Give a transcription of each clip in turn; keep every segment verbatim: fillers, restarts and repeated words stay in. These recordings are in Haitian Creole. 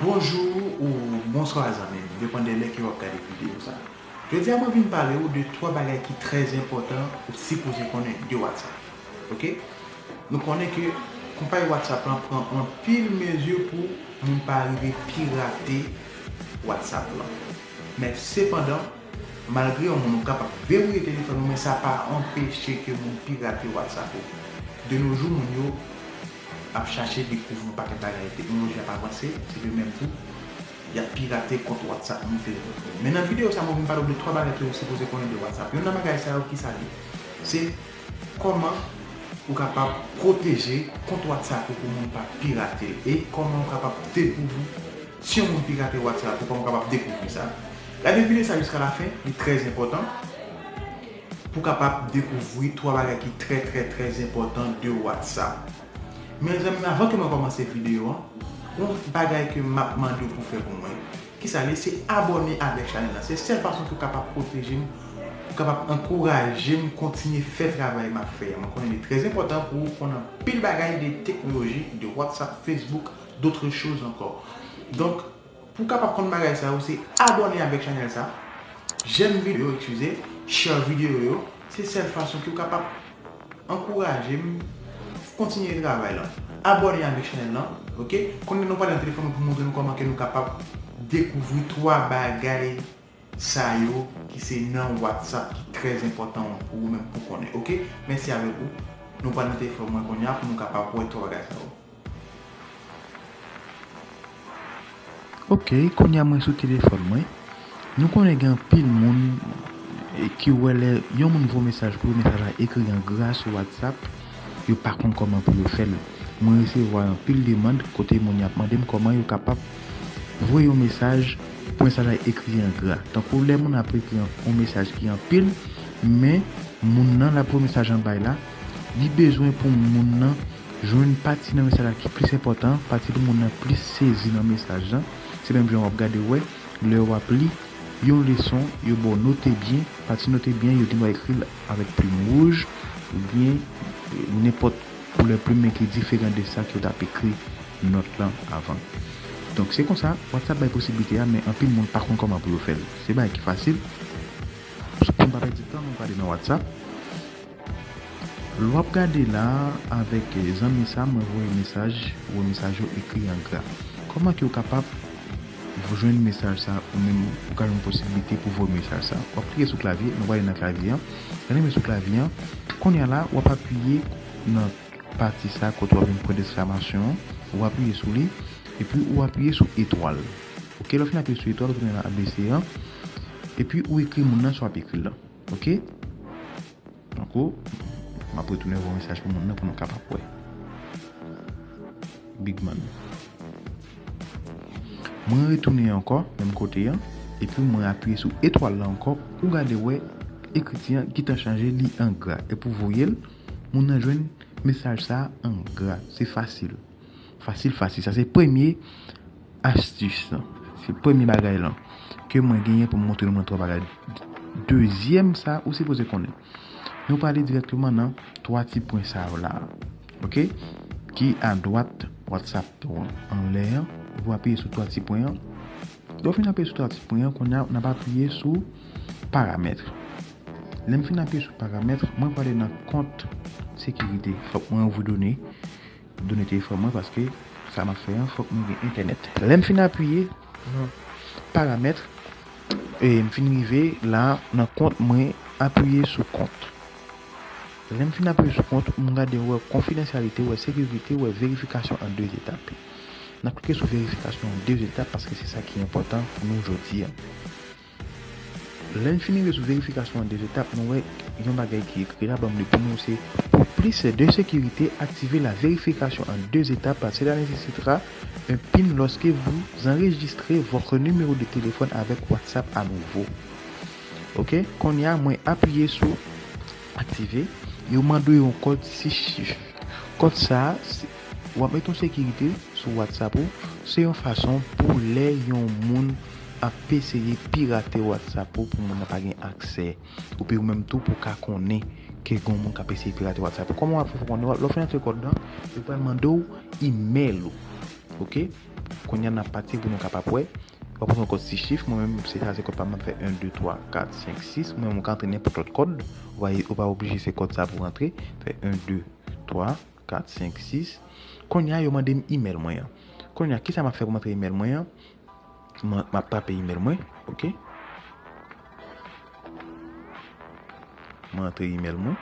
Bonjou ou bonswa zanmi m, depann de lè ke w ap gade videyo sa. Jodi a mwen vin pale w de twa bagay ki trè enpòtan ou sipoze konnen de WhatsApp. Oke? Nou konnen ke konpayi WhatsApp lan pran anpil mezi pou moun pa rive pirate WhatsApp lan. Men sepandan, malgre yon moun ou kapab verouye telefòn ou, men sa pa anpeche ke moun pirate WhatsApp ou. De nos jours, moun yo ap chache dekouvri yon pakèt bagay. Teknoloji ap avanse, se de menm tou, y ap pirate kont WhatsApp moun, Facebook moun. Men nan videyo sa, mwen vin pale w de twa bagay ke ou sipoze konnen de WhatsApp. Youn nan bagay sa yo, ki sa li? Se kòman ou kapab pwoteje kont WhatsApp ou pou moun pa pirate l, e kòman ou kapab dekouvri si yon moun pirate WhatsApp ou, kòman ou kapab dekouvri sa. Gade videyo sa jiska lafen, li trè enpòtan pou w kapab dekouvri twa bagay ki trè, trè, trè enpòtan de WhatsApp. Men zanmi m, avan ke mwen kòmanse videyo an, yon bagay ke m ap mande w pou fè pou mwen, ki sa li? Se abòne avèk chanèl la. Se sèl fason ke w kapab pwoteje m, ou kapab ankouraje m kontinye fè travay m ap fè a. Mwen konnen li trè enpòtan pou ou konn anpil bagay de teknoloji, de WhatsApp, Facebook, d'autres choses encore. Donk, pou w kapab konn bagay sa yo, se abòne avèk chanèl sa, j'aime videyo, eskize, share videyo yo. Se sèl fason ke w kapab ankouraje m kontinye travay la. Abòne avèk chanèl lan, oke? Kounye a nou pral nan telefòn nou pou montre nou kòman ke nou kapab dekouvri twa bagay sa yo ki se nan WhatsApp ki trè enpòtan pou ou menm pou konnen, oke? Mèsi avèk ou. Nou pral nan telefòn mwen kounye a pou nou kapab wè twa bagay sa yo. Ok, kounye a mwen sou telefòn mwen. Nou konnen gen anpil moun, e, ki wè lè yon moun voye mesaj pou yo, mesaj la ekri an gra sou WhatsApp, yo pa konn kòman pou yo fè l. Mwen resevwa anpil demann kote moun y ap mande m kòman yo kapab voye yon mesaj pou mesaj la ekri an gra. Tankou lè moun ap ekri yon, yon mesaj ki anpil, men moun nan l ap voye mesaj an bay la, li bezwen pou moun nan jwenn pati nan mesaj la ki plis enpòtan, pati pou moun nan plis sezi nan mesaj lan. Se menm jan w ap gade w wè, lè w ap li yon leson, yo ba w note byen, pati note byen, yo gendwa ekri l avèk plim wouj, oubyen, e, nenpòt koulè plim, men ki diferan de sa ke w t ap ekri nòt lan avan. Donk, se konsa, WhatsApp bay posiblite a, men anpil moun pa konn kòman pou yo fè l. Se bagay ki fasil. Pou n pa pèdi tan, nou prale nan WhatsApp. Lè w ap gade la, avèk, eh, zanmi sa, mwen voye mesaj, voye mesaj yo ekri an gra. Kòman ke w kapab jwenn mesaj sa, ou menm, ou ka jwenn posiblite pou voye mesaj sa? W ap klike sou klavye, nou prale nan klavye an. Lè nou rive sou klavye an, kounye a la, w ap apiye nan pati sa kote w ap jwenn pwen desklimasyon an, w apiye sou li, epi w apiye sou etwal. Ok, lè w fin apiye sou etwal, ou tounen nan A B C an, epi ou ekri moun nan sa w ap ekri l lan. Ok? Tankou, m ap retounen voye mesaj pou moun nan pou nou kapab wè. Big Man. Mwen retounen ankò, menm kote an, epi mwen apiye sou etwal la ankò, ou gade wè ekriti an gentan chanje, li an gra. Epi w voye l, moun nan jwenn mesaj sa an gra. Se fasil. Fasil, fasil. Sa se premye astis lan. Se premye bagay lan ke mwen genyen pou m montre nou mwen twa bagay. Dezyèm sa, ou sipoze konnen. Nou prale dirèkteman nan twa ti pwen sa yo la. Ok? Ki adwat WhatsApp ou an, anlè an. Ou apiye sou twa ti pwen an. Lè w fin apiye sou twa ti pwen an, kounye a, n ap apiye sou paramèt. Lè m fin apiye sou paramèt, mwen prale nan kont sekirite. Fòk mwen ouvri done, done telefòn mwen, paske sa m ap fè an, fòk mwen gen entènèt. Lè m fin apiye nan paramèt, e m fin rive la, nan kont, mwen apiye sou kont. Lè m fin apiye sou kont, m gade, wè konfidansyalite, wè sekirite, wè verifikasyon an de etap. N ap klike sou verifikasyon an de etap paske se sa ki enpòtan pou nou jodi a. Lè n fin rive sou verifikasyon an de etap, nou wè yon bagay ki ekri la, ban m li pou nou, se: Pour plus de sécurité, activez la vérification en deux étapes. Cela nécessitera un PIN lorsque vous enregistrez votre numéro de téléphone avec WhatsApp à nouveau. Ok, kounye a, mwen apiye sou aktive, yo mande w yon kòd sis chif. Kòd sa a, se, w ap mete yon sekirite sou WhatsApp ou, se yon fason pou lè yon moun ap eseye pirate WhatsApp ou, pou moun nan pa gen aksè, epi ou menm tou pou w ka konnen ke gen yon moun k ap eseye pirate WhatsApp ou. Kòman w ap fè pou konnen? Lè w fin antre kòd lan, yo pral mande w imèl ou. Ok? Kounye a n ap pati pou nou kapab wè. W ap rantre yon kòd sis chif, mwen menm se sa se kòd pa m, m ap fè en, de, twa, kat, senk, sis. Mwen menm ou ka rantre nenpòt lòt kòd. Ou pa, ou pa oblije se kòd sa pou rantre. Fè en, de, twa, kat, senk, sis. Kounye a yo mande m email mwen an. Kounye a kisa m ap fè pou m antre email mwen an? M, m ap tape email mwen, ok? M antre email mwen.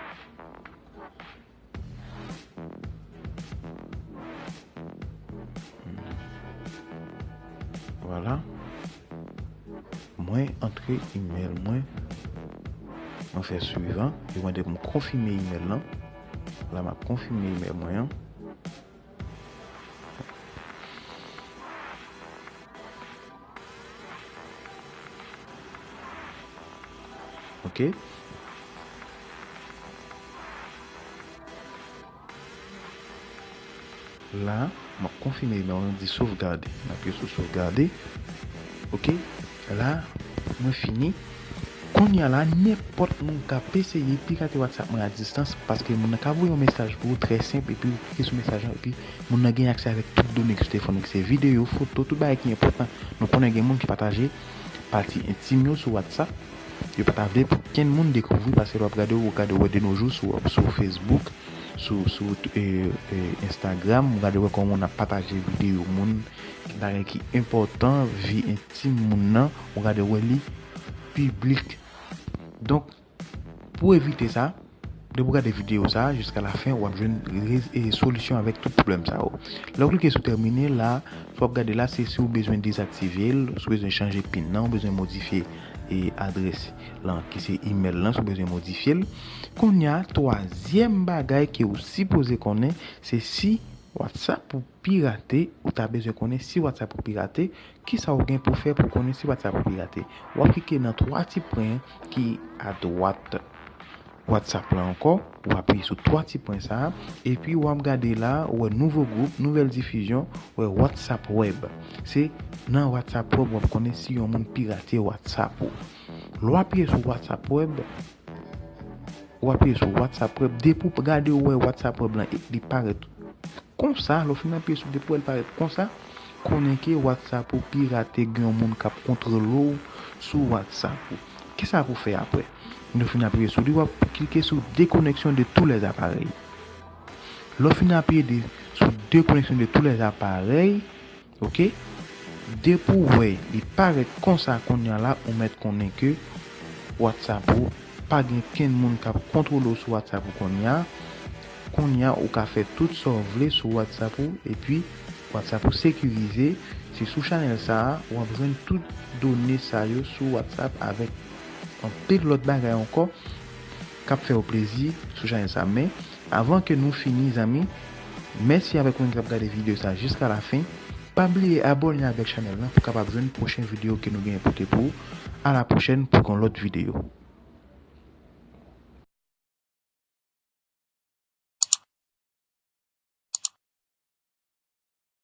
Vwala. Mwen antre email mwen. Mwen fè swivan. Yo mande pou m konfime email lan. La m ap konfime email mwen an. Ok. La, m ap konfime email lan, di sovgade. M apiye sou sovgade. Ok. La, mwen fini. Kounye a la, nenpòt moun k ap eseye pirate WhatsApp mwen a distans, paske moun nan ka voye yon mesaj pou ou trè senp, epi ou klike sou mesaj lan, epi moun nan gen aksè avèk tout done ki sou telefòn ou, ki se videyo, foto, tout bagay ki enpòtan. Nou konnen gen moun ki pataje pati entim yo sou WhatsApp. Yo pa ta vle pou kenn moun dekouvri, paske lè w ap gade, ou gade wè de nos jours sou, sou Facebook, sou, sou, e, e, Instagram, ou gade wè kòman moun ap pataje videyo moun, bagay ki enpòtan, vi entim moun nan, ou gade wè li piblik. Donk, pou evite sa, depi w gade videyo sa a jiska lafen, w ap jwenn rez-, e, solisyon avèk tout pwoblèm sa yo. Lè w klike sou tèmine la, sa w ap gade la, se si w bezwen dezaktive l, si w bezwen chanje pin nan, w bezwen modifye, e, adrès lan, ki se email lan, si w bezwen modifye l. Kounye a, twazyèm bagay ke w sipoze konnen, se si WhatsApp ou pirate, ou ta bezwen konnen si WhatsApp ou pirate, kisa w gen pou fè pou konnen si WhatsApp ou pirate? W ap klike nan twa ti pwen ki adwat WhatsApp la ankò, w apiye sou twa ti pwen sa a, epi w ap gade la, ou wè nouvo gwoup, nouvèl difizyon, ou wè WhatsApp Web. Se nan WhatsApp Web w ap konnen si yon moun pirate WhatsApp ou. Lè w apiye sou WhatsApp Web, w apiye sou WhatsApp Web, depi w gade ou wè WhatsApp Web lan, li parèt konsa, lè w fin apiye sou, depi w wè l parèt konsa, konnen ke WhatsApp ou pirate, gen yon moun k ap kontwole w sou WhatsApp ou. Kisa pou fè apre? Lè w fin apiye sou li, w ap klike sou déconnexion de tous les appareils. Lè w fin apiye de, sou déconnexion de tous les appareils, ok? Depi w wè li parèt konsa kounye a la, ou mèt konnen ke WhatsApp ou pa gen kenn moun k ap kontwole w sou WhatsApp ou kounye a. Kounye a, ou ka fè tout sa w vle sou WhatsApp ou, epi WhatsApp ou sekirize. Se sou chanèl sa a, w ap jwenn tout done sa yo sou WhatsApp avèk anpil lòt bagay ankò k ap fè w plezi sou chanèl sa a. Men, avan ke nou fini, zanmi, mèsi avèk ou menm k ap gade videyo sa a jiska lafen. Pa bliye abòne avèk chanèl lan pou w kapab jwenn pwochen videyo ke nou genyen pote pou ou. A la pwochèn pou yon lòt videyo.